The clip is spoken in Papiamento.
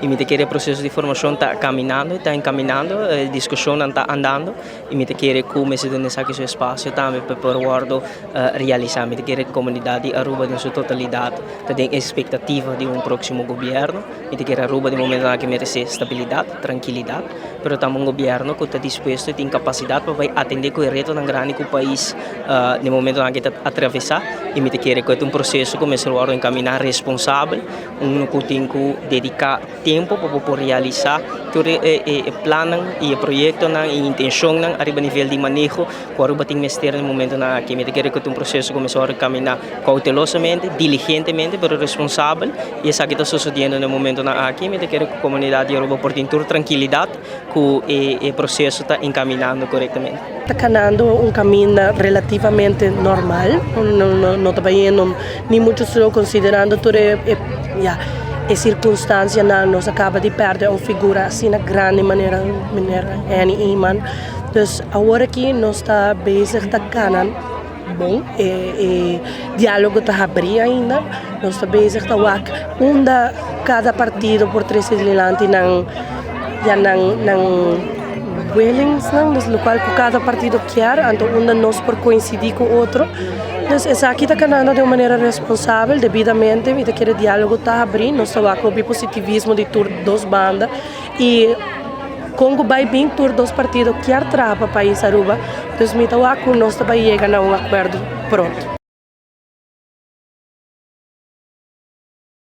Y mi ta kere e proceso di formacion ta caminando, ta encaminando, e discusionnan ta andando y mi ta kere cu mester duna esaki su espacio tambe pa por wordo realisa. Mi ta kere comunidad di Aruba den su totalidad ta den expectativa di un proximo gobierno. Mi ta kere Aruba den momentonan aki merece stabilidad, trankilidad, pero tambe un gobierno cu ta dispuesto y tin capacidad pa bay atende cu e retonan grandi cu pais den momentonan aki ta atravesa y mi ta kere cu e ta un proceso cu mester wordo encamina responsabel. Uno cu tin cu dedica tempo pa bo por realisa tur e plannan y e proyectonan y intencionnan ariba nivel di maneho cu Aruba tin mester na e momentonan aki. Mi ta kere cu ta un proceso cu mester worde camina cautelosamente, diligentemente pero responsabel y esaki ta sucediendo na e momentonan aki. Mi ta kere cu comunidad di Aruba por tin tur trankilidad cu e proceso ta encaminando corectamente. Ta canando un caminda relativamente normal, no ta bayendo ni mucho slow considerando tur e ya e circunstancianan. Nos a caba di perde un figura asina grandi manera meneer Henny Eman. Dus awor aki nos ta bezig ta cana bon, e dialogo ta habri ainda. Nos ta bezig ta wak unda cada partido por trece dilanti nan ya nan willingsnan, dus locual cu cada partido kier, anto unda nos por coincidi cu otro. Dus esaki ta canando den un manera responsabel, debidamente. Mi ta kere dialogo ta habri, nos ta wak hopi positivismo di tur dos banda y con cu bay bin tur dos partido kier traha pa pais Aruba, dus mi ta wak cu nos ta bay yega na un acuerdo pronto.